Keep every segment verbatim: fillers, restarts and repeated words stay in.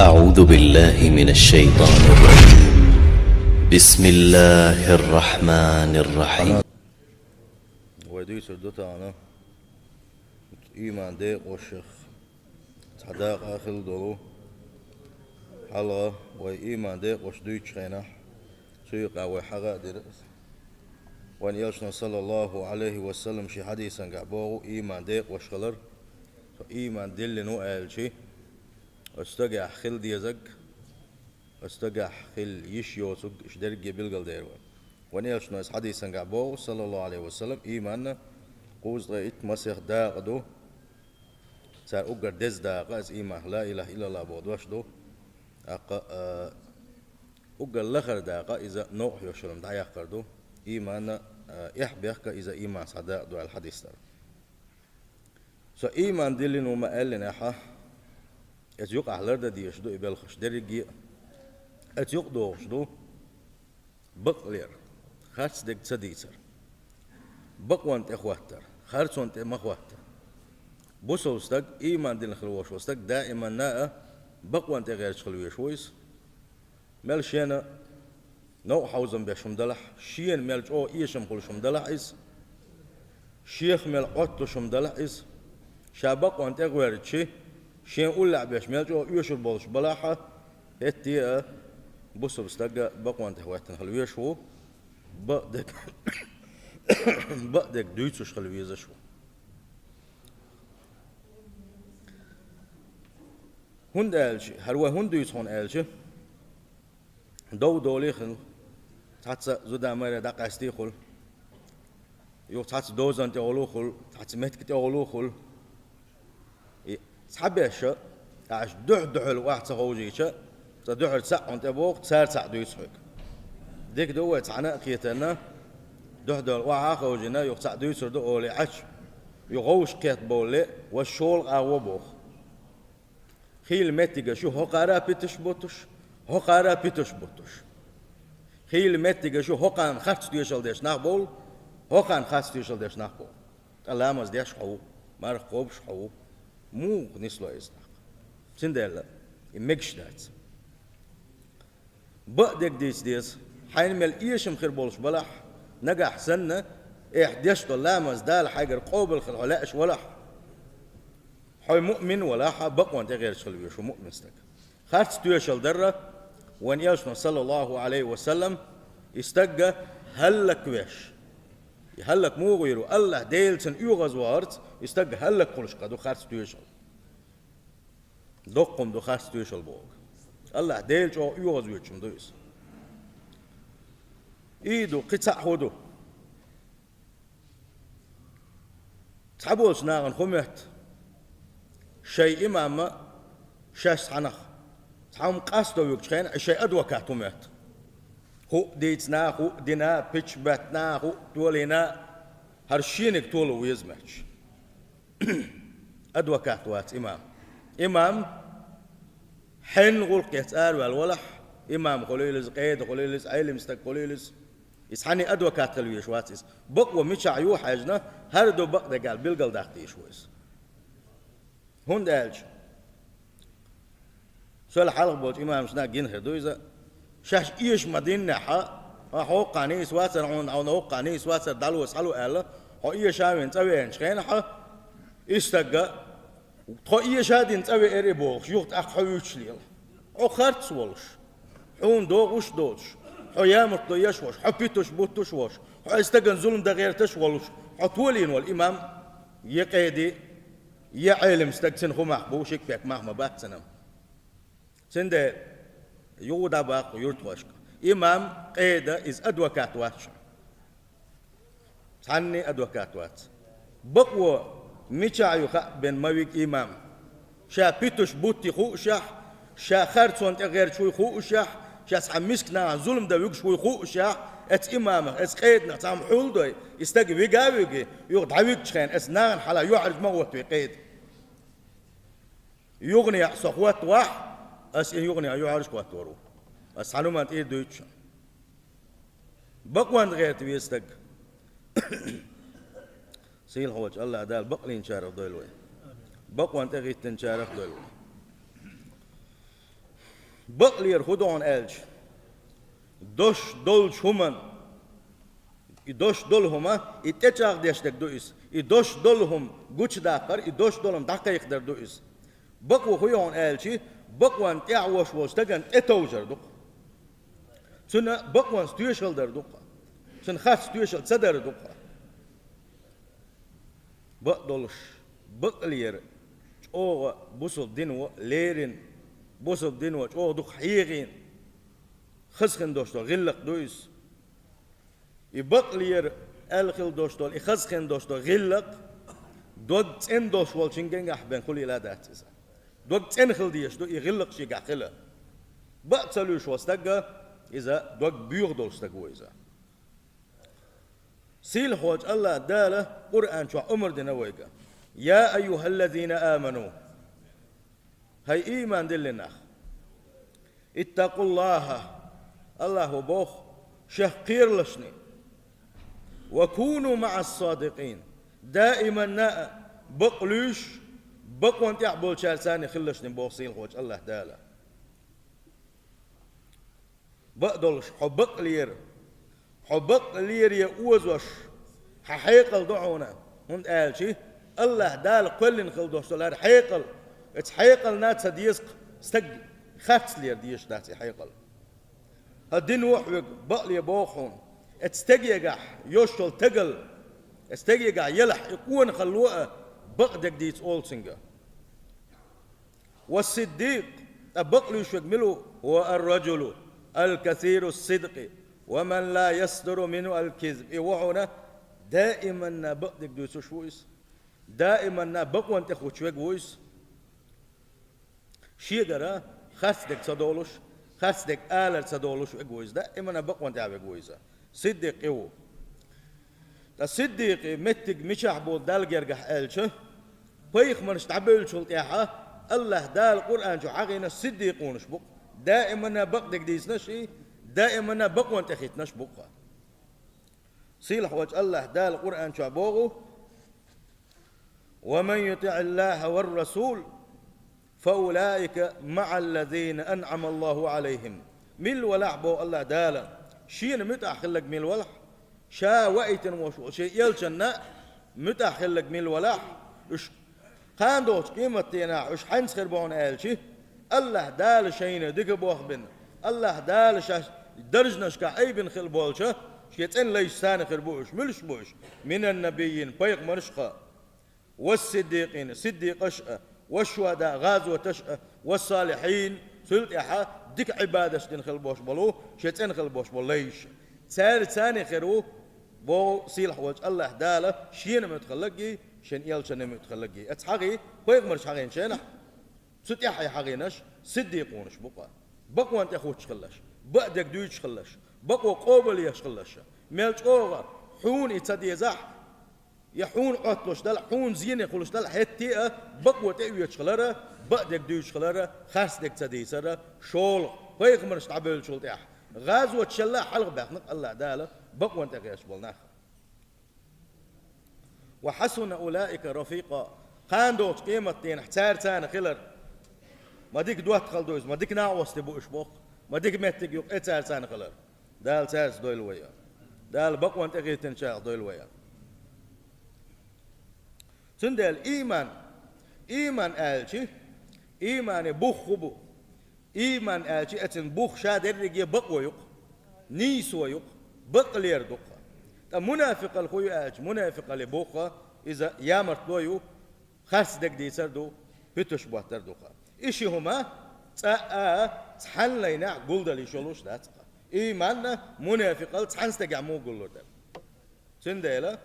أعوذ بالله من الشيطان الرجيم. بسم الله الرحمن الرحيم. Вай дуьйцур ду тахана ийман декъашех цхьа дакъа хилла долу. Хьалха вай ийман декъаш дуьйцучу хенахь, цу юкъа вай хьагӀ а дира. Вайн элчано, саллаллаху Ӏалайхи ва саллам, шен хьадисангахь боху ийман декъаш хилар. Со ийман диллина ву аьлчи, оцу стагехь хила дезаг, оцу стагехь хила йиш йоцург, иштта дерриге билгалдер вай. Вайн элчано иза хьадисангахь боху, саллаллаху Ӏалайхи ва саллам, ийманна кхузткъе итт масех дакъа ду. Цара уггар деза дакъа иза ийман, ла илаха иллаллах боху дош ду. ТӀаккха, а, уггар лахара дакъа иза новкъахь йолуш йолу дӀаяккхар ду. Ийманна, а, эхь бехка иза ийман схьа дакъа ду аьлла хьадис дара. Со ийман диллина ву ма аьллинехь, иза юкъахь лардан дезаш ду и белхаш дерриге а. Иза юкъадогӀуш ду бакълер, харц дерг ца дийцар, бакъонна тӀе хӀоттар, харцонна тӀе ма хӀоттар. Бусалба стаг, ийман диллина хила волуш волу стаг даиманна а бакъонна тӀе гӀерташ хила везаш ву иза. Мел шена новкъа хьовзам беш хӀума далахь, шена мел чӀогӀа эшам хуьлуш хӀума далахь иза, шех мел Ӏоттуш хӀума далахь иза, ша бакъонна тӀе гӀоьртичи, шен уллехь беш мел чӀогӀа оьшур болуш балахьа, хӀетте а бусалба стаг бакъонна тӀе хӀоьттина хила везаш ву, бакъдерг, бакъдерг дуьйцуш хила везаш ву. ХӀунда аьлча, хӀара вай хӀунда дуьйцу хьуна аьлча, дов долий хила, цхьацца зуда-майра дӀакъаьстий хуьлу, юха цхьацца дозанна тӀе гӀолу хуьлу, цхьацца меттиг тӀе гӀолу хуьлу. И цхьаберш, аша дуьхь-дуьхьал охьа ца ховшийча, цкъа дуьхьал цхьаъ хьуна тӀе боху, цара цхьаъ дуьйцу хьоьга. Дика ду вай цхьана а кхетарна, дуьхь-дуьхьал охьа а ховшийна, юха цхьаъ дуьйцур ду олий Ӏаш, юха вовшах кхетта бовлале, вай шолгӀа агӀо боху. Хийла меттигаш ю хӀокхара а питаш буттуш, хӀокхара а питаш буттуш. Хийла меттигаш ю хӀокхарна харц тоьшалла деш нах бовлу, хӀокхарна харц тоьшалла деш нах бовлу. Ткъа ламаз деш хьо ву, марха кхобуш хьо ву. Муха нисло иза тӀаккха? Цундела и мегаш дац. Бакъдерг дийца деза. Хьайна мел эшам хир болуш балахь, нагахь санна, эхь деш долу ламаз Дала хьайгара къобал хила хьо лаьаш валахь, хьо муъмин валахь, бакъонна тӀе гӀерташ хила везаш ву муъмин стаг. Харц тоьшалла дарра, вайн элчано, саллаллаху Ӏалайхи ва саллам, и стагга хӀаллаквеш. И хӀаллак муха йийр ву? АллахӀ Дела цунна оьгӀазвахарца и стаг хӀаллакхуьлуш кхаъ ду харц тоьшалла. Доккха хӀума ду харц тоьшалла бохург. АллахӀ Дела чӀогӀа оьгӀазвоьдуш хӀума ду иза. И ду, кхин цхьаъ хӀун ду? Цхьаболчу нахана хӀун моьтту? Шайн имам а, шаьш цхьанах цхьа хӀума къасто вуьгучу хенахь, шайн адвокат хӀун моьтту? ХӀуъа дийцина, хӀуъа дина, пичча баьттина, хӀуъа толийна, хӀара шениг толо веза моьттуш. Адвокат вац имам. Имам хьенан гӀуллакхех араваьлла валахь, имам хуьлийла иза, къеда хуьлийла иза, Ӏелим стаг хуьлийла иза. Иза хьанний адвокат хила везаш вац иза. Бакъо мичахь ю хьаьжна, хӀара ду бакъдерг аьлла билгалдаккха дезаш ву иза. ХӀунда аьлча, сол хьалха болчу имамашна гина хир ду иза. Шаьш эша ма-диннехь, хьо хӀокхарна нийса вацара, хьуна, хьуна хӀокхарна нийса вацара, дӀало, схьало аьлла, хьо эша а вина цӀа веанчу хенахь, и стагга, тхо эша а дина цӀа веара и бохуш, юха тӀаккха хьо вуьйцуш лела. Хьо харц волуш, хьуна догӀуш а доцуш, хьо ямартло еш а волуш, хьо питуш, буттуш а волуш, хьо и стагана зулам дан гӀерташ а волуш, хьо толийна волу имам, я къеди, я Ӏелим стаг, цуьнан хӀун мах бу, шиъ-пхиъ мах ма бац цуьнан. Цундела юха дӀабаккха юьртахошка. Имам, къеда, иза адвокат вац шуна. Цхьанний адвокат вац. Бакъо мичахь ю хаа бен ма вига имам. Ша питуш бутти хуушшехь, ша харцонна тӀе гӀерташ вуй хуушшехь, ша цхьа миска нахана зулам дан вуьгуш вуй хуушшехь, эцу имамах, эцу къеданах цхьа хӀума хьулдой, и стаг вига а вуьгий, юха дӀавигчу хенахь, эцу нахана хьала юьхьӀаьржа ма гӀоттаве къеда. Юханехьа со хӀоттавахь, ас и юханехьа юьхьӀаьржа хӀоттор ву. Ас цхьана хӀуманна тӀера дуьйцу шуна. Бакъонна гӀерта веза стаг. Сийлахьчу АллахӀ Дала бакълинчарах дойла вай. Бакъонна тӀе гӀиттинчарах дойла вай. Бакълера хӀун ду хьуна аьлча, дош долчу хӀуман, и дош долу хӀума, и тӀечӀагӀдеш дерг ду иза. И дош долу хӀума гучудаккхар, и дош долу хӀума дӀакхайкхадар ду иза. Бакъо хӀун ю хьуна аьлча, бакъонна тӀехь вош волчу стагана тӀетовжар ду-кх. Цуьнан бакъонца тоьшалла дар ду-кх. Цуьнан харц тоьшалла ца дар ду-кх. Бакъдолуш, бакълера чӀогӀа бусалба дино лерина, бусалба дино чӀогӀа дукха хьехийна, хаза хин дош долу гӀиллакх ду иза. И бакълера аьлла хила дош долу, и хаза хин дош долу гӀиллакх дог цӀена долуш волчуьнгахь бен хуьлийла дац иза. Дог цӀена хила дезаш ду и гӀиллакх шегахь хила. Бакъ ца луьйш волу стаг, иза дог боьха долу стаг ву иза. Сийлахьволчу АллахӀ Дала Къуръан чохь омра дина вайга: «Я айюхаллазина аману». ХӀай ийман диллина нах! «Иттакъуллаха», АллахӀа боху, шех кхералашни. «Ва куну маӀас-садикъин», даиманна а бакълуьйш, бакъонна тӀехь болчаьрца а хилалашни боху сийлахьволчу АллахӀ Дала. Бакъдолуш, хьо бакълера, хьо бакълере озош, хьан хьекъал ду хьуна, хӀунда аьлча АллахӀ Дала кхоьллина хила дош долу хӀара хьекъал, оцу хьекъална ца деза-кх стаг харцлера дезаш дац и хьекъал. ХӀан, дино а хьоьга бакъле боху хьуна, оцу стегегахь йолуш йолу тегал, оцу стегегахь елахь и къонахалло а бакъдерг дийца олу цуьнга. «Ва сиддикъ», ткъа бакълуьйш верг мила ву? «Ва ар-раджулу аль-касиру сидкъи, ва ман ла ясдуру минху аль-кизб». И ву хьуна, даиманна бакъдерг дуьйцуш ву иза. Даиманна бакъонна тӀехуттуш верг ву иза. Шегара харц дерг ца долуш, харц дерг алар ца долуш верг ву иза. Даиманна бакъонна тӀехь верг ву иза. Сиддикъ и ву. Ткъа сиддикъи меттиг мичахь бу Далла гергахь аьлча, пайхамарш дӀабевллачул тӀаьхьа АллахӀ Дала Къуръан чу хьахийна сиддикъонаш бу-кх, даиманна бакъдерг дийцинарш, даиманна бакъонна тӀехӀиттинарш бу-кх. Сийлахьволчу АллахӀ Дала Къуръан чохь боху: «Ва ман ютиӀиллаха вар-расул, фа улаика маӀаллазина анӀамаллаху Ӏалайхим». Мила валахь, боху АллахӀ Дала, шена муьтӀахь хилларг мила валахь, ша ваийтина волуш волу шен элчанна муьтӀахь хилларг мила валахь, уьш кхана догӀучу къематдийнахь уьш хьаьнца хир бу хьуна аьлча, АллахӀ Дала шайна дика бохбина, АллахӀ Дала шаьш даржанашкахь айбина хила болчу шен цӀена лайшца хир бу уьш. Муьлш бу уьш? «Минан-набиййин», пайхамарш а, «вас-сиддикъин», сиддикъаш а, «вас-шухӀадаи», гӀазоташ а, «вас-салихьин», цул тӀаьхьа дика Ӏибадаташ дина хила болуш болу, шен цӀена хила болуш болу лайш. Цаьрца хир ву, боху сийлахь волчу АллахӀ Дала, шена муьтӀахь хилларггий, шен элчанна муьтӀахь хилларггий. Оцу хьахий, пайхамарш хьахийна шайнахь, цу тӀаьхье хьахийнарш сиддикъонаш бу-кх. Бакъонна тӀехӀуттуш хилларш, бакъдерг дуьйцуш хилларш, бакъо къобалъеш хилларш, мел чӀогӀа хьуна и ца дезахь, я хьуна Ӏотталуш дала, хьуна зене хуьлуш дала, хӀетте а бакъо тӀеоьцуш хилар, бакъдерг дуьйцуш хилар, харцдерг ца дийцар, шолгӀа, пайхамарш дӀабевллачул тӀаьхьа. ГӀазоташалла хьалха баьхна-кх АллахӀ Дала бакъонна тӀехӀитташ болу нах. «Ва хьасуна улаика рафикъа». Кхана догӀучу къематдийнахь цаьрца хилар. Ма дика доттагӀалла ду иза, ма дика накъостий бу уьш боху, ма дика меттиг ю-кх и цаьрца хилар. Дала цаьрца дойла вай. Дала бакъонна тӀехӀиттинчарах дойла вай. Цундела ийман, ийман аьлча, иймане бух хӀун бу? Ийман аьлча, оцун бух ша дерриге бакъо ю-кх, нийсо ю-кх, бакълер ду-кх. Ткъа мунафикъал хӀун ю аьлча, мунафикъале бух, иза ямартло ю, харцдерг дийцар ду, хӀуьттуш боттар ду-кх. И ши хӀума цкъа а цхьана лайнехь гулдала йиш йолуш дац-кх. Ийманна мунафикъал цхьана стагехь муха гуллур дара? Цундела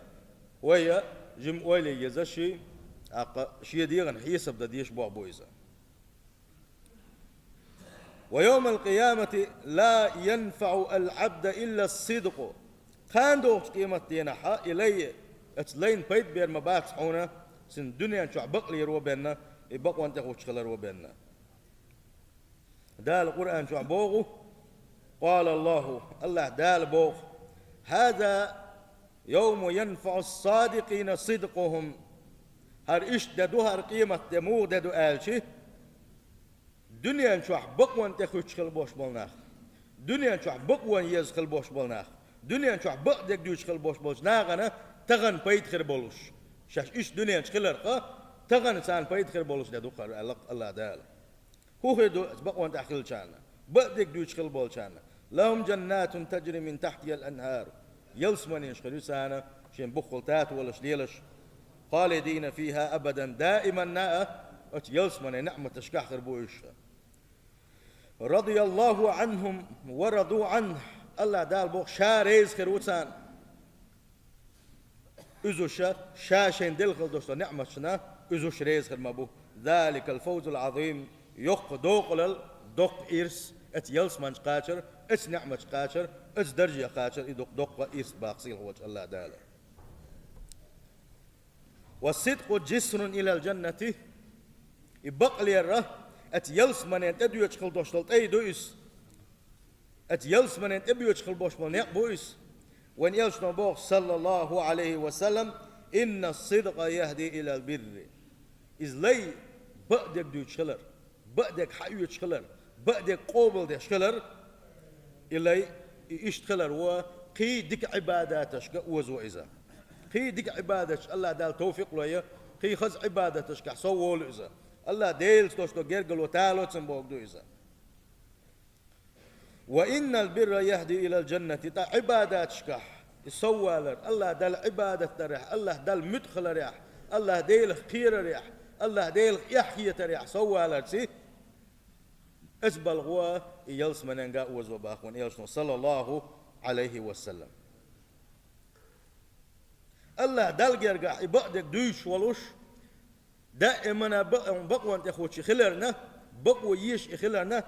вай жима ойла е еза ши, тӀаккха шен дегӀан хьесап дан дезаш боху бу иза. «Ва йовмал-къиямати ла янфаӀу аль-Ӏабда илла ас-сидкъу». Кхана догӀучу къематдийнахьа и лай, оцу лайна пайда бер ма бац хьуна, цуьнан дуьнен чохь бакълеро бенна, и бакъонна тӀехӀуттуш хиларо бенна. Дала Къуръан чохь боху, къала Аллаху, АллахӀ Дала боху: «ХӀаза йовму янфаӀу ас-садикъина сидкъухум». ХӀара иштта де ду, хӀара къематде муха де ду аьлча, Дуьнен чохь бакъонна тӀе хуьттуш хила болуш болу нах, дуьнен чохь бакъонна еза хила болуш болу нах, дуьнен чохь бакъдерг дуьйцуш хила болуш болчу нахана тахана пайда хир болуш, шаьш иштта дуьнен чу хиларх, тахана царна пайда хир болуш де ду хӀара, аьлла Аллах Дала. ХӀун хир ду аса бакъонна тӀехь хиллачарна, бакъдерг дуьйцуш хила болчарна? «Лахум джаннатун таджри мин тахьтихал анхар». Ялсаманеш хир ю царна, шен буххал татолаш лелаш. «Халидина фиха абадан», даиманна а оцу ялсаманин неӀматашкахь хир бу уьш. «Радияллаху анхум ва раду анху». Аллах Дала боху, Ша реза хир ву царна. Иза уьш, Ша шайна делла хила долчу неӀматашна, иза уьш реза хир ма бу. «Заликал фавзул Ӏазим». Йоккха докъалал, доккха ирс, оцу ялсаманчу кхачар, оцу неӀматчу кхачар, оцу дарже кхачар, и ду-, доккха ирс боху сийлахьчу Аллах Дала. «Ва сидкъу джисрун илал джаннати». И бакълера, оцу ялсаманин тӀе доьдуш хила долуш долу тӀай ду иза. Оцу ялсаманин тӀе боьдуш хила болуш болу некъ бу иза. Вайн элчано боху, саллаллаху Ӏалайхи ва саллам: «Инна сидкъа яхди илал бирри». Иза лай бакъдерг дуьйцуш хилар, бакъдерг хьаоьцуш хилар, бакъдерг къобалдеш хилар, и лай, и иштта хилар ву, кхин дика Ӏибадаташка озо иза. Кхин дика Ӏибадаташ Аллах Дала товфикъ лойла, кхин хаза Ӏибадаташкахь сов волу иза. Аллах Делаца долуш долу гергарло тало цунна бохург ду иза. «Ва иннал бирра яхди илал джаннати», тӀаккха Ӏибадаташкахь и соввалар, Аллах Далла Ӏибадат дарехь, Аллах Далла муьтӀахь хиларехь, Аллах Делах кхерарехь, Аллах Делах эхь хетарехь совваларца, иза балхо и ялсаманенга озо боху вайн элчано, саллаллаху Ӏалайхи ва саллам. Аллах Далла гергахь и бакъдерг дуьйцуш волуш, даимана бакъ-, бакъонна тӀе хуьттуш хиларна, бакъо езаш и хиларна,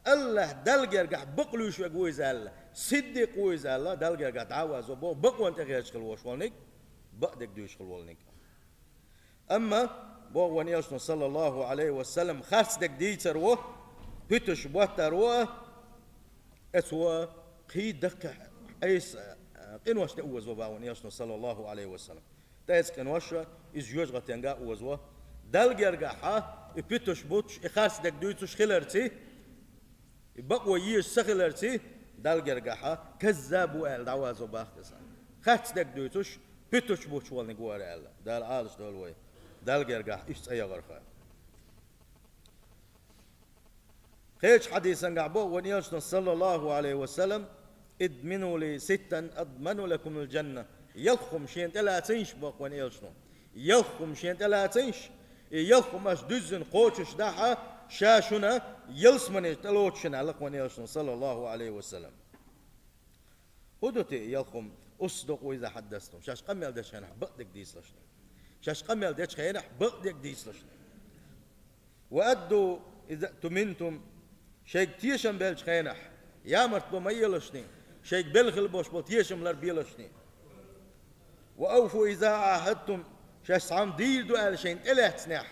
Аллах Далла гергахь бакълуьйш верг ву иза аьлла, сиддикъ ву иза аьлла, Далла гергахь дӀа а озо боху, бакъонна тӀе гӀерташ хила волуш волниг, бакъдерг дуьйцуш хила волниг. Амма боху вайн элчано, саллаллаху Ӏалайхи ва саллам, харцдерг дийцар ву, пуьташ боттар ву, оцо кхин даккхий Ӏеса, а, къинош тӀе озо боху вайн элчано, саллаллаху Ӏалайхи ва саллам. ТӀе оцу къинош, иза жоьжахатенга озо. Далла гергахь и пуьташ буттуш, и харцдерг дуьйцуш хиларца, и бакъо езаш ца хиларца, Далла гергахь каззаб ву аьлла дӀа а озо боху иза. Харцдерг дуьйцуш, пуьташ буттуш волниг ву хӀара аьлла. Дала Ӏалашдойла вай Далла гергахь иштта цӀе яхарх. Кхечу хьадисангахь боху вайн элчано, саллаллаху Ӏалайхи ва саллам: «Идмину ли ситтан адману лакумул джанна». Ялх хӀума шена тӀелацийша боху вайн элчано. Ялх хӀума шена тӀелацийша, и ялх хӀума аша дуьззина кхочушдахь, Ша шуна ялсамане тӀелоцу шуна аьлла вайн элчано, саллаллаху Ӏалайхи ва саллам. ХӀун ду те ялх хӀума? «Усдукъу иза хьаддастум». Шаьш къамел дечу хенахь бакъдерг дийцалаш. Шаьш къамел дечу хенахь бакъдерг дийцалаш. «Ва адду иза туминтум». Шайга тешам беллачу хенахь, ямартло ма елашний, шайга белла хила болуш болу тешам лар белашний. «Ва авфу иза ахьадтум». Шаьш цхьамма дийр ду аьлла шайна тӀелаьцнехь,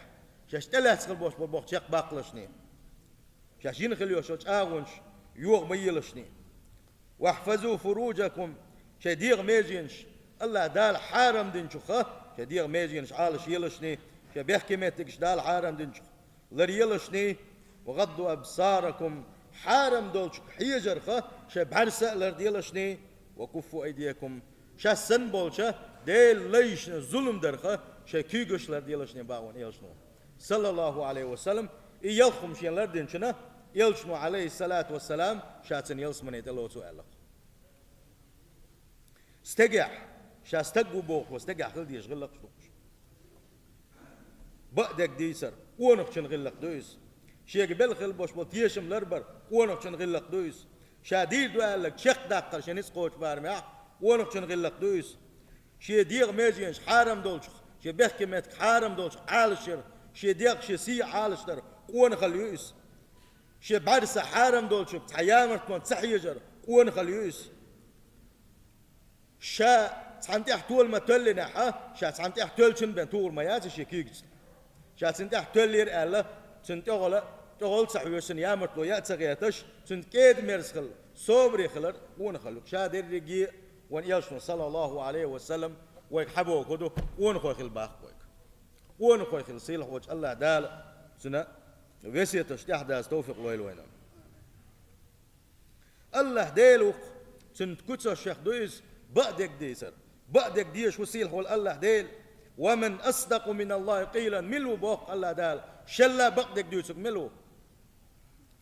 шаьш тӀелаьцна хила болуш болу боху чекх баккхалашний. Шаьш йина хила йолуш йолу чӀагӀонаш йогӀу ма елашний. «Вахьфазу фуруджакум», шайн дегӀан меженаш, Аллах Дала хьарам динчух, шайн дегӀан меженаш Ӏалаш елашний, шайн бехке меттигаш Дала хьарам динчух лар елашний, «ва гӀадду абсаракум», хьарам долчух хьежарх, шайн бӀаьрса а ларделашний, «ва куффу айдиякум», шаьш санна болчу Делан лайшна зулам дарх, шайн куьйгаш ларделашний боху вайн элчано, саллаллаху Ӏалайхи ва саллам. И ялх хӀума шена лардинчунна, элчано, Ӏалайхиссалату вассалам, ша цунна ялсамане тӀелоцу аьлла. Стегехь, ша стаг ву бохуш, стегехь хила дезаш гӀиллакхаш ду уьш. Бакъдерг дийцар, къонахчун гӀиллакх ду иза. Шега белла хила болуш болу тешам ларбар, къонахчун гӀиллакх ду иза. Ша дийр ду аьлларг чекхдаккхар шен ницкъ кхочу барамехь, къонахчун гӀиллакх ду иза. Шен дегӀан меженаш хьарам долчух, шен бехке меттиг хьарам долчух Ӏалашъяр, шен дегӀ, шен сий Ӏалашдар къонахалла ю иза. Шен бӀаьрса хьарам долчух цхьа ямартлонца ца хьежар къонахалла ю иза. Ша цхьана тӀехь тола ма тоьллинехь, ша цхьана тӀехь тоьллачун бен тухур ма яц шен куьйгаца. Ша цунна тӀехь тоьллера аьлла, цунна тӀехула, тӀехула ца хьоьжуш, цунна ямартло ян а ца гӀерташ, цуьнца кӀеда-мерза хила, собаре хилар къонахалла ю. Ша дерриге а вайн элчано, саллаллаху Ӏалайхи ва саллам, вайга хьан боху ду, къонахой хила боху вайга. Къонахой хила сийлахьчу Аллах Дала цунна весеташ тӀехь даза товфикъ лойла вайна. АллахӀ Дела ву-кх, цуьнан куьцаш шех ду иза, бакъдерг дийцар. Бакъдерг дезаш ву сийлахь волу АллахӀ Дела. «Ва ман асдакъу миналлахӀи къилан», мила ву боху АллахӀ Дала, шелла бакъдерг дуьйцург мила ву?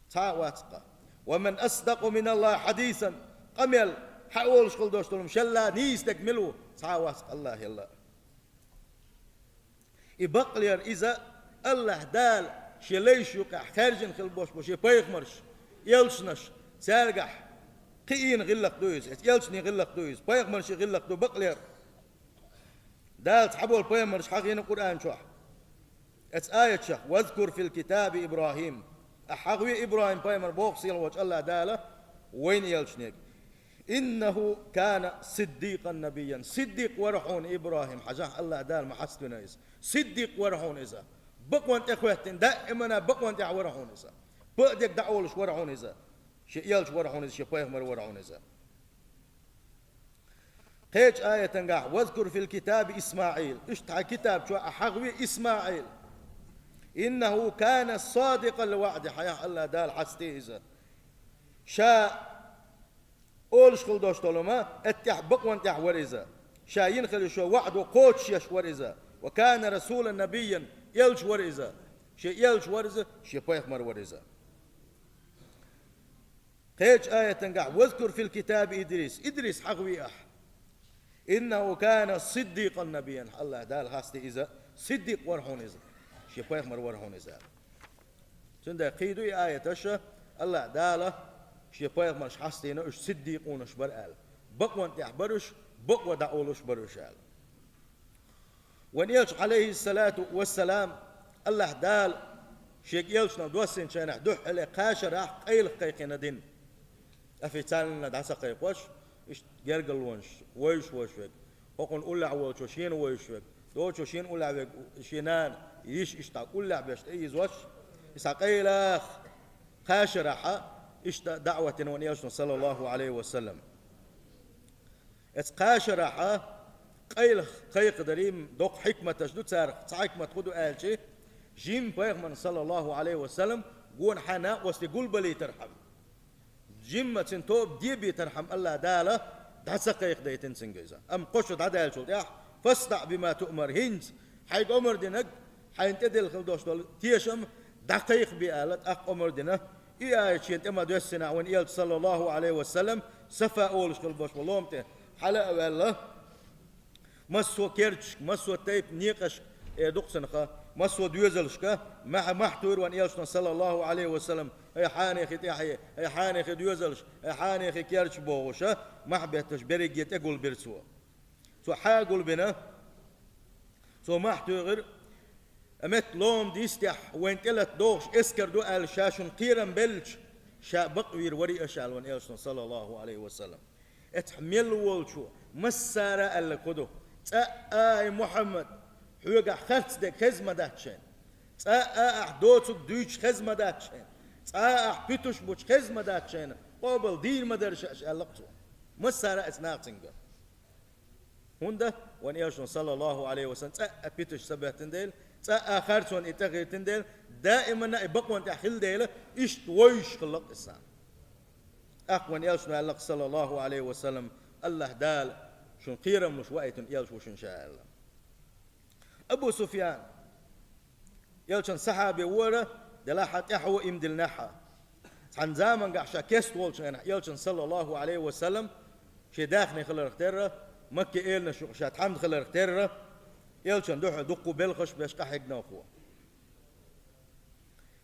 Цхьа а вац-кх. «Ва ман асдакъу миналлахӀи хьадисан», къамел хьан олуш хила долуш долу шелла нийса дерг мила ву? Цхьа а вац-кх АллахӀ елла. И бакълера иза АллахӀ Дала шен лайш юкъехь хаьржина хила болуш бу шен пайхамарш, элчанаш, цаьргахь кхиийна гӀиллакх ду иза, оцу элчанийн гӀиллакх ду иза, пайхамаршийн гӀиллакх ду бакълера. Дала цхьаболу пайхамарш хьахийна Къуръан чохь. Оцу аятехь: «Вазкур фил китаби ИбрахӀим». Ахьа хьахве ИбрахӀим пайхамар боху сийлахь волчу АллахӀ Дала вайна элчанега. «ИннахӀу кана сиддикъан набийян». Сиддикъ вара хьуна ИбрахӀим, хьажахь, АллахӀ Дала ма хьаставина иза. Сиддикъ вара хьуна иза. Бакъонна тӀехӀоьттина, даимана бакъонна тӀехь вара хьуна иза. Бакъдерг дӀаолуш вара хьуна иза. Шен элча вара хьуна иза, шен пайхамар вара хьуна иза. Кхечу аятангахь: «Вазкур фил китаби ИсмаӀил». Иштта хьайн китаб чохь а хьахве ИсмаӀил. «ИннахӀу кана садикъал ваӀди», хьажахь, АллахӀ Дала хьаста иза. Ша олуш хила долуш долу ма, оцу тӀехь бакъонна тӀехь вара иза. Ша йина хила йолу ваӀда кхочушъеш вара иза. «Ва кана расулан набийян», элча вара иза. Шен элча вара иза, шен пайхамар вара иза. Кхечу аятангахь: «Вазкур фил китаби Идрис». Идрис хьахве ахьа. «ИннахӀу кана сиддикъан набийян». АллахӀ Дала хьаста иза, сиддикъ вара хьуна иза. Шен пайхамар вара хьуна иза. Цундела кхин ду и аяташ, АллахӀ Дала шен пайхамарш хьастийна, уьш сиддикъонаш бара аьлла. Бакъонна тӀехь бара уьш, бакъо дӀаолуш бара уьш аьлла. Вайн элча, Ӏалайхиссалату вассалам, АллахӀ Дала шега элчанал доссийначу хенахь дуьххьале кхаа шарахь къайлаха кхайкхина дин. Официально дӀа ца кхайкхош, иштта гергарлонаш вевзаш волуш верг, хӀокхунна уллехь волчо шена вевзаш верг, доцо шена уллехь верг, шен нана, йиша иштта уллехь беш тӀеийзош, иза къайлаха кхаа шарахь иштта даӀват дина вайн элчано, саллаллаху Ӏалайхи ва саллам. Оцу кхаа шарахь къайлаха кхайкхадарийн доккха хьикматаш ду царах. Цхьа хьикмат хӀун ду аьлча, жимма пайхамарна, саллаллаху Ӏалайхи ва саллам, гонахьа накъостий гулбалийтархьама, жимма цуьнан тоба дебийтархьама АллахӀ Дала дӀа ца кхайкхадайтина цуьнга иза. Амма кхо шо дӀадаьллачул тӀаьхьа: «ФастаӀ бима туъмар», хӀинца хьайга омра динарг, хьайна тӀедилла хила долуш долу тешам дӀакхайкхабе аьлла, тӀаккха омра дина. И аят шена тӀе ма доьссинехь, вайн элча, саллаллаху Ӏалайхи ва саллам, Сафа олуш хила болуш болу лома тӀе хьала а ваьлла, массо а керташка, массо а тайпа некъашка, э, дукха ца наха, массо а доьзалшка мохь, мохь туьйра вайн элчано, саллаллаху Ӏалайхи ва саллам: «Ай хьанехи тӀаьхье, ай хьанехи доьзалш, ай хьанехи керташ», бохуша, мохь бетташ берриге тӀегулбира цо. Цо хьагулбина, цо мохь туьйхира: «Амма лома дистехь, вайн тӀелата догӀуш эскар ду аьлла, ша шуна кхерам беллачу, ша бакъвийр вари аша», аьлла вайн элчано, саллаллаху Ӏалайхи ва саллам. Эцхьа мел волчо массара аьлларг хӀун ду: «ЦӀа а, ай Мухьаммад, хьоьгахь харц дерг хеза ма дац шайна. ЦӀа а ахь доцург дуьйцуш хеза ма дац шайна. ЦӀа а ахь пуьтуш бучу хеза ма дац шайна. Къобал дийр ма дара ша», аьлла-кх цо. Массара а эцу нахаца цуьнга. ХӀунда вайн элчано, саллаллаху Ӏалайхи ва саллам, цӀа а пуьтуш ца беттина дела, цӀа а харцонна и тӀегӀиртина дела, даимана и бакъонна тӀехь хила дела, иштта вевзаш хилла-кх иза. ТӀаккха вайн элчано аьлла-кх, саллаллаху Ӏалайхи ва саллам: «АллахӀ Дала шуна кхерам луш ваийтина элча ву шуна ша», аьлла. Абу Суфьян, элчан сахьаби вара, делахь а тӀаьхьо иман диллинехь а. Цхьана замангахь ша кеста волчу хенахь, элчан, саллаллаху Ӏалайхи ва саллам, шен даьхни хиларх терра, Макке эланаш юкъа ша тхьамда хиларх терра, элчан дуьхьа дуккха белхаш а беш къахьегна-кх цо.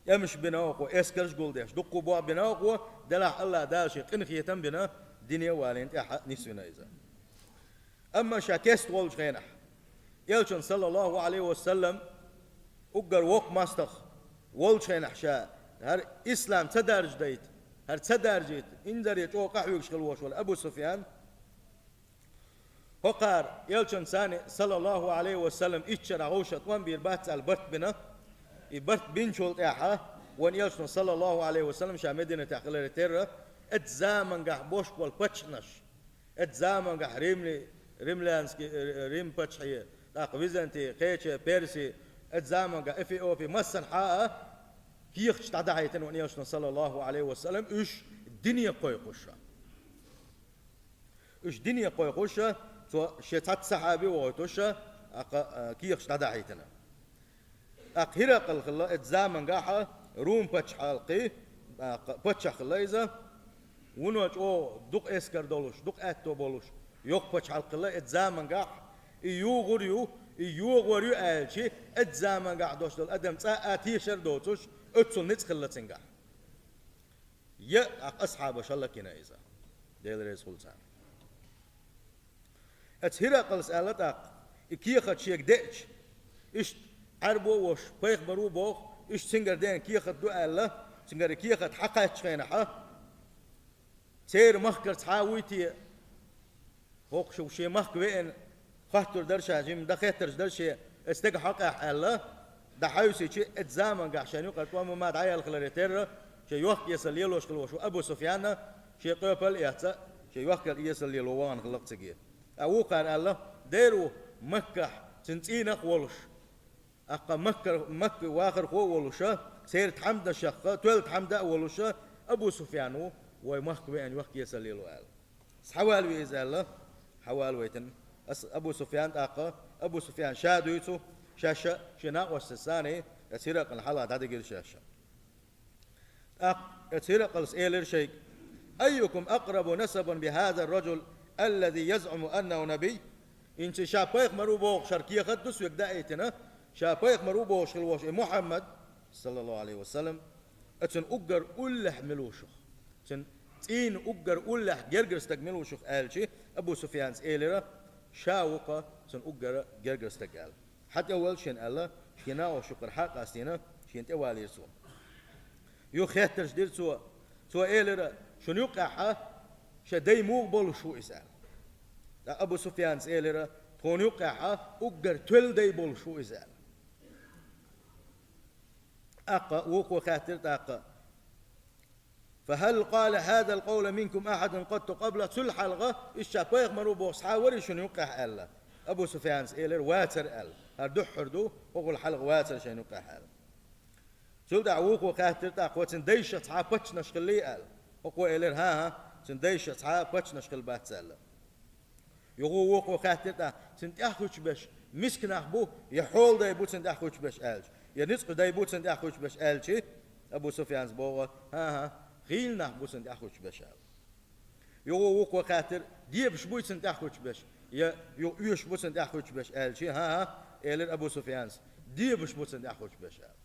ТӀемаш бина-кх цо, эскарш а гулдеш, дуккха болх бина-кх цо, делахь а АллахӀ Дала шен къинхетам а бина, дине а валийна, тӀаьхьа а нисвина иза. Амма ша кеста волчу хенахь, элчан, саллаллаху Ӏалайхи ва саллам, уггар воккха мостагӀа волчу хенахь ша, хӀара ислам ца даржадайта, хӀара ца даржийта, инзаре чӀогӀа къахьоьгуш хила волуш волу Абу Суфьян, хӀокхара элчанца, саллаллаху Ӏалайхи ва саллам, итт шарахь вовшах тӀом бийр бац аьлла барт бина. И барт бинчул тӀаьхьа вайн элчано, саллаллаху Ӏалайхи ва саллам, ша Мединатехь хиларе терра, оцу замангахь бошку болу паччахьнаш, оцу замангахь римли-, римлянский, э, Рим паччахье, тӀаккха Византи, кхеча, Перси, оцу замангахь Эфиопи, массанхьа а, кехаташ дӀадахьийтина вайн Элчано, саллаллахӀу Ӏалайхи ва саллам, уьш дине кхойкхуш. Уьш дине кхойкхуш, цо шен цхьацца сахьаби вохуьйтуш, тӀаккха, а, кехаташ дӀадахьийтина. ТӀаккха ХӀиракъал хилла оцу замангахь Рум пачхьалкхе, тӀаккха паччахь хилла иза, вуно чӀогӀа дукха эскар долуш, дукха аьтто болуш, йоккха пачхьалкх хилла оцу замангахь, и югӀур ю, и йогӀур ю аьлча, оцу замангахь долуш долу адам цкъа а тешар доцуш, оццул ницкъ хилла цуьнгахь. Я, тӀаккха асхьабаша лакхийна иза. Дела реза хуьлда царна. Оцу ХӀиракъалс аьлла тӀаккха, и кехат шега деъча, иштта Ӏаьрбо а волуш, пайхамаро а боху, иштта цуьнгара деана кехат ду аьлла, цуьнгара и кехат хьакхаьччу хенахь, церан махкара цхьа а вуй те, хӀокху шу шен махка веана, хоттур дара ша, жимма дан хеттарш дара шен, оцу стеган хьокъехь аьлла, дӀахьаьвсича, оцу замангахь шайна юкъара тӀом ма дӀаяьлла хиларе терра, шен йохка-эсала лелош хилла волуш ву Абу Суфьян, шен къепал а эцна, шен йохка-эсала лело вахана хилла-кх цига. Ткъа вукхара аьлла, дера ву Маккахь цуьнан цӀийнах а волуш, тӀаккха Макка, Макка вахархо а волуша, церан тхьамданашха, тоьлла тхьамда а волуша, Абу Суфьян ву, вай махка веана йохка-эсала лело аьлла. Схьавалаве иза аьлла, схьавалавайтина. Ас Абу Суфьян тӀаккха, Абу Суфьян ша дуьйцу, шаьш а, шен накъосташца цхьаьна, оцу ХӀиракъална хьалха дӀадигира шаьш а. ТӀаккха оцу ХӀиракъалс элира шайга: «Айюкум акърабу насабан би хӀазар-раджул аллази язӀуму аннаху набий?» ХӀинца ша пайхамар ву бохуш хӀара кехат ду соьга даийтина, ша пайхамар ву бохуш хилла волуш и Мухьаммад, саллаллахӀу Ӏалайхи ва саллам, оцунна уггар уллехь мила ву шух? Цуьнан цӀийнан уггар уллехь гергара стаг мила ву шух аьлча, Абу Суфьянца элира: «Ша ву-кх цунна уггар гергара стаг», аьлла. Хьан тӀе валла шена аьлла, шен накъосташна юкъара хьа а къастийна, шена тӀе валийра цо. Юха хеттарш дира цо. Цо элира: «Шуна юккъехь шайн дай муха болуш ву иза?» аьлла. ТӀаккха Абу Суфьянца элира: «Тхуна юккъехь уггар тоьлла дай болуш ву иза», аьлла. ТӀаккха вукхо хаьттира тӀаккха: «Фа хӀал къала хӀазал къавла минкум ахьадун къатту къабла?» Цул хьалха иштта ша пайхамар ву бохуш цхьа а варий шуна юккъехь аьлла? Абу Суфьянца элира: «Вацара», аьлла. «ХӀара дуьххьара ду, хӀокхул хьалха вацара шайна юккъехь», аьлла. Цул тӀаьхьа вукхо хаьттира тӀаккха: «Цуьнан дайша цхьа паччахьаш хиллий?» аьлла. ХӀокхо элира: «ХӀан-хӀа, цуьнан дайша цхьа паччахьаш хилла бац», аьлла. Юха вукхо хаьттира тӀаккха: «Цуьнан тӀаьхьахӀуьттуш берш миска нах бу, я хьола дай бу цуьнан тӀаьхьахӀуьттуш берш?» аьлча, «Я ницкъ дай бу цуьнан тӀаьхьахӀуьттуш берш?» аьлча, Абу Суфьянца боху: «ХӀан-хӀа, гӀийла нах бу цуьнан тӀаьхьахӀуьттуш берш», аьлла. Юха вукхо хаьттира: «Дебаш буй цуьнан тӀаьхьахӀуьттуш берш, я юха оьшуш бу цуьнан тӀаьхьахӀуьттуш берш?» аьлча, «ХӀан-хӀа», элира Абу Суфьянца: «Дебаш бу цуьнан тӀаьхьахӀуьттуш берш», аьлла.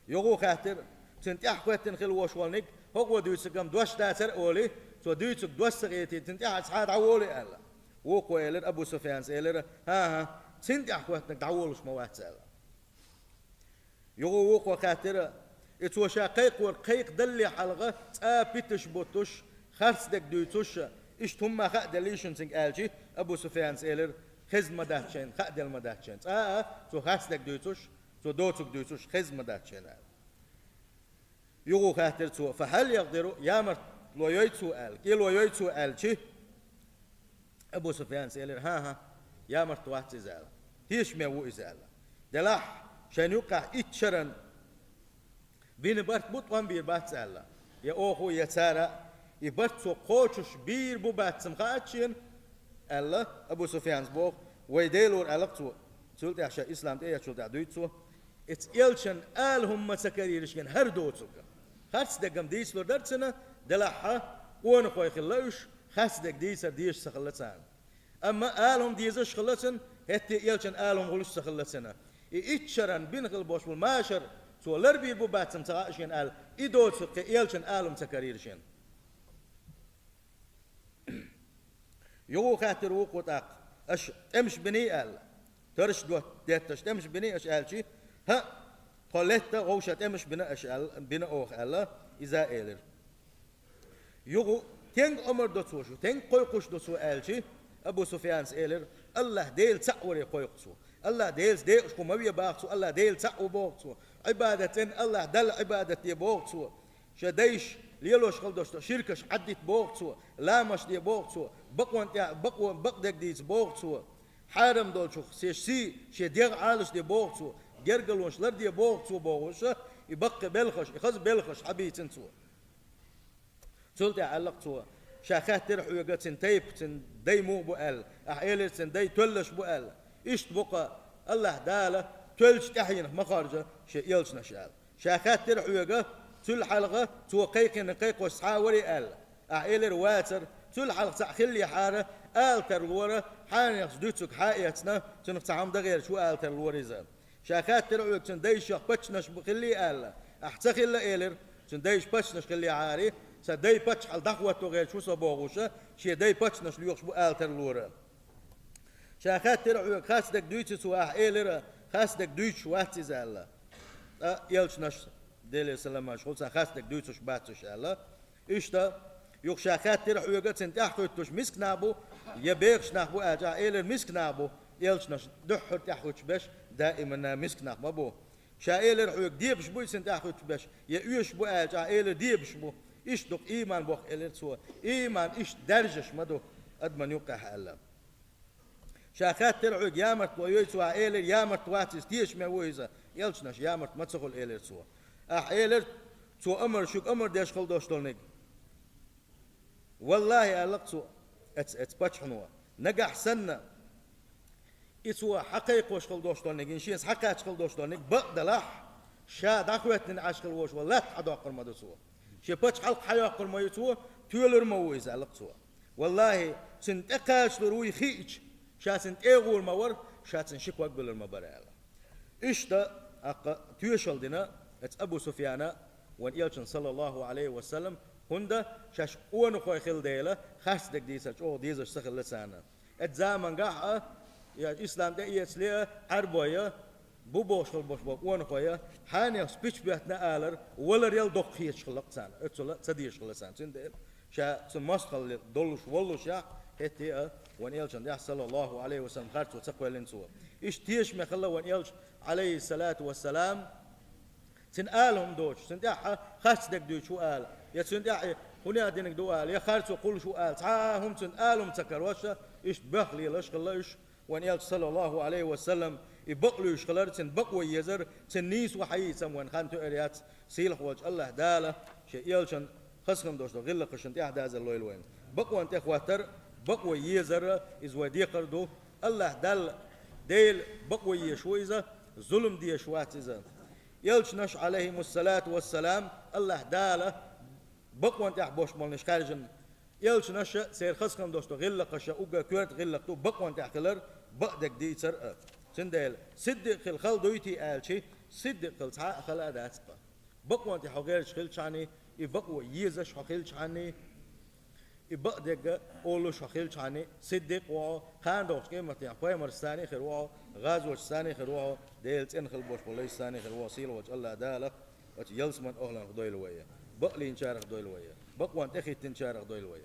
Юха хаьттира: «Цуьнан тӀаьхьахӀоьттина хилла волуш волниг, хӀокхо дуьйцург-м дош дацара а олий, цо дуьйцург дош ца хетий, цуьнан тӀаьхьа цхьа а дӀаволий?» аьлла. Вукхо элира, Абу Суфьянца элира: «ХӀан-хӀа, цуьнан тӀаьхьахӀоьттинарг дӀаволуш ма вац», аьлла. Юха вукхо хаьттира: «И цо ша кхайкхорг кхайкхадалле хьалха цкъа а питанаш буттуш, харц дерг дуьйцуш, иштта хӀумма хаа деллий шуна цуьнга?» аьлча, Абу Суфьянца элира: «Хезна ма дац шайна, хаа делла ма дац шайна. Цкъа а цо харц дерг дуьйцуш, цо доцург дуьйцуш, хезна ма дац шайна», аьлла. Юха хаьттира цо: «Фа хӀал якъдиру, ямартло йой цо?» аьлла, «кӀело йой цо?» аьлча, Абу Суфьянца элира: «ХӀан-хӀа, ямарт вац иза», аьлла. «Тешаме ву иза», аьлла. «Делахь шайна юккъехь итт шаран бина барт бу, тӀом бийр бац», аьлла. «Я оха, я цара а, и барт цо кхочуш бийр бу, бац-м хаьа шена», аьлла. Абу Суфьянца боху: «Вай Делора», аьлла-кх цо. Цул тӀаьхьа ша ислам тӀеэцначул тӀаьхьа дуьйцу цо: «Эцу элчан ала хӀума ма ца карийра шена хӀара доцург. Харц дерг-м дийцалур дара цунна, делахь къонахой хилла уьш, харц дерг дийцар дезаш ца хилла царна. Амма ала хӀума дезаш хилла цунна, хӀетте элчан ала хӀума хуьлуш ца хилла цунна. И итт шаран бина хилла болуш болу машар цо ларбийр бу, бац-м ца хаьа шена», аьлла, и доцург кхин элчан ала хӀума ца карийра шена. Юха хаьттира вукхо тӀаккха: «Аша тӀемаш биний?» аьлла. «Тарш дот-, детташ тӀемаш биний аша?» аьлча, «ХӀаъ, тхо летта вовшийн тӀемаш бина аша», аьлла, «бина оха», аьлла, иза элира. Юха: «Стенга омра до цо шу, стенга кхойкхуш ду цо?» аьлча, Абу Суфьянца элира: «АллахӀ Дела цхьаъ варе кхойкху цо. АллахӀ Делаца декъашхо ма ве боху цо, АллахӀ Дела цхьаъ ву боху цо. Ӏибадат цӀена АллахӀ Далла Ӏибадат де боху цо. Шайн дайша лелош хила долуш долу ширкаш Ӏаддита боху цо, ламазаш де боху цо, бакъонна тӀехь бакъо-, бакъдерг дийца боху цо. Хьарам долчух шен сий, шен дегӀ Ӏалашде боху цо, гергарлонаш ларде боху цо», бохуша, И баккхий белхаш, и хаза белхаш хьабийцина цо. Цул тӀаьхьа аьлла-кх цо: «Ша хаьттира хьоьга, цуьнан тайпа, цуьнан дай муха бу?» — аьлла. Ахьа элира: «Цуьнан дай тоьллаш бу», — аьлла. Иштта бу-кх Аллаьхьа Дала тоьллачу тӀаьхьенах ма хоржу шен элчанаш аьлла. «Ша хаьттира хьоьга, цул хьалха цо кхайкхина кхайкхош цхьа а варий?» — аьлла. Ахьа элира: «Вацара». «Цул хьалха цхьаъ хиллехьара, ала тарлора, хьанехца дуьйцург хьа а эцна, цунах цхьа хӀума дан гӀерташ ву, ала тарлора иза». «Ша хаьттира хьоьга, цуьнан дайшех паччанаш бу хиллий?» — аьлла. Ахьа: «Ца хилла», — элира. «Цуьнан дайша паччанаш хиллехьара, сан дай паччахьалла дӀахӀотто гӀерташ ву со бохуша, шен дай паччанаш лоьхуш бу, ала тарлора». «Ша хаьттира хьоьга, харцдерг дуьйций цо?» — ахьа элира: «Харцдерг дуьйцуш вац иза», — аьлла. Ткъа элчанаш, Делера саламаш хуьлда царна, харцдерг дуьйцуш бац уьш аьлла. Иштта, юха: «Ша хаьттира хьоьга, цуьнан тӀаьхьахӀуьттуш миска нах бу, я бехаш нах бу?» — аьлча, ахьа элира: «Миска нах бу». Элчанаш дуьххьара тӀаьхьахӀуьттуш берш даиманна миска нах ма бу. «Ша элира хьоьга, дебаш буй цуьнан тӀаьхьахӀуьттуш берш, я оьшуш бу?» — аьлча, ахьа элира: «Дебаш бу». «Иштта ду-кх ийман боху», — элира цо. «Ийман иштта даьржаш ма ду адаман юккъехь», — аьлла. «Ша хаьттира хьоьга, ямартло юй цо?» — ахьа элира: «Ямарт вац иза, тешаме ву иза». Элчанаш: «Ямарт ма ца хуьлу», — элира цо. Ахьа элира: «Цо амар, шуьга амар деш хила долуш долниг». «Валлахьи, — аьлла-кх цо, — эц, эц паччахьано, нагахь санна и цо хьакхайкхош хила долуш долниг, и шеца хьакхаьчна хила долуш долниг бакъ далахь, ша дӀахӀоьттина Ӏаш хила волуш волу латта хьадоккхур ма ду цо. Шен пачхьалкх хьайоккхур ма ю цо, тоьлур ма ву иза», — аьлла-кх цо. «Валлахьи, цуьнан тӀекхачалур вуй хиъча, ша цуьнан тӀегӀур ма вара, ша цуьнан ши ког буьллур ма бара», — аьлла. Иштта, тӀаккха тоьшалла дина эцу Абу Суфьяна вайн элчанна, саллаллаху Ӏалайхи ва саллам, хӀунда шаьш къонахой хилла дела, харцдерг дийцар чӀогӀа дезаш ца хилла царна. Эцу замангахь а, я ислам тӀеэцале а, Ӏаьрбой а, бу бохуш хила болуш болу къонахой а, хьанех спич беттина алар, валар ял доккха хеташ хилла-кх царна, оццул а ца дезаш хилла царна. Цундела ша цуьнан мостагӀалла долуш воллушехь, хӀетте а вайн элчанна тӀехь, саллаллаху Ӏалайхи ва саллам, харцо ца кхоьллина цо. Иштта тешаме хилла вайн элча, Ӏалайхиссалату вассалам, цуьнан ала хӀума доцуш, цуьнан тӀехь харцдерг дуьйцуш ву ала, я цуьнан тӀехь и хӀун динарг ду ала, я харцо кхуллуш ву ала, цхьа а хӀума цуьнан ала хӀума ца карош, иштта боьха лелаш хилла уьш. Вайн элча, саллаллаху Ӏалайхи ва саллам, и бакъ луьйш хилар, цуьнан бакъо езар, цуьнан нийсо хьаийцам вайн хан тоьар яц. Сийлахь волчу Аллаьхьа Дала шен элчанна хазахана долуш долу гӀиллакхашна тӀехь дазар лойла вайна. Бакъонна тӀехӀоттар, бакъо езар, иза вай декхар ду. Аллаьхьа Далла, Делан бакъо езаш ву иза, зулам дезаш вац иза. Элчанаш, Ӏалайхимуссалату вассалам, Аллаьхьа Дала бакъонна тӀехь болуш болнаш хаьржина. Элчанаша, церан хазахана долуш долу гӀиллакхаша уггар коьрта гӀиллакх ду бакъонна тӀехь хилар, бакъдерг дийцар а. Цундела, сиддикъ хила хала дуй-те аьлча, сиддикъ хила цхьа а хала а дац-кха. Бакъонна тӀехь хьо гӀерташ хилчхьана, и бакъо езаш хьо хилчхьана, и бакъдерг олуш хьо хилчхьана, сиддикъ ву хьо, кхана догӀучу къематдийнахь пайхамаршца санна а хир ву хьо, гӀазотшца санна а хир ву хьо, Делан цӀена хила болуш болу лайшца санна а хир ву хьо, сийлахь волчу Аллаьхьа Дала оцу ялсаман охӀланах дойла вай, бакълийначарах дойла вай, бакъонна тӀехӀиттинчарах дойла вай.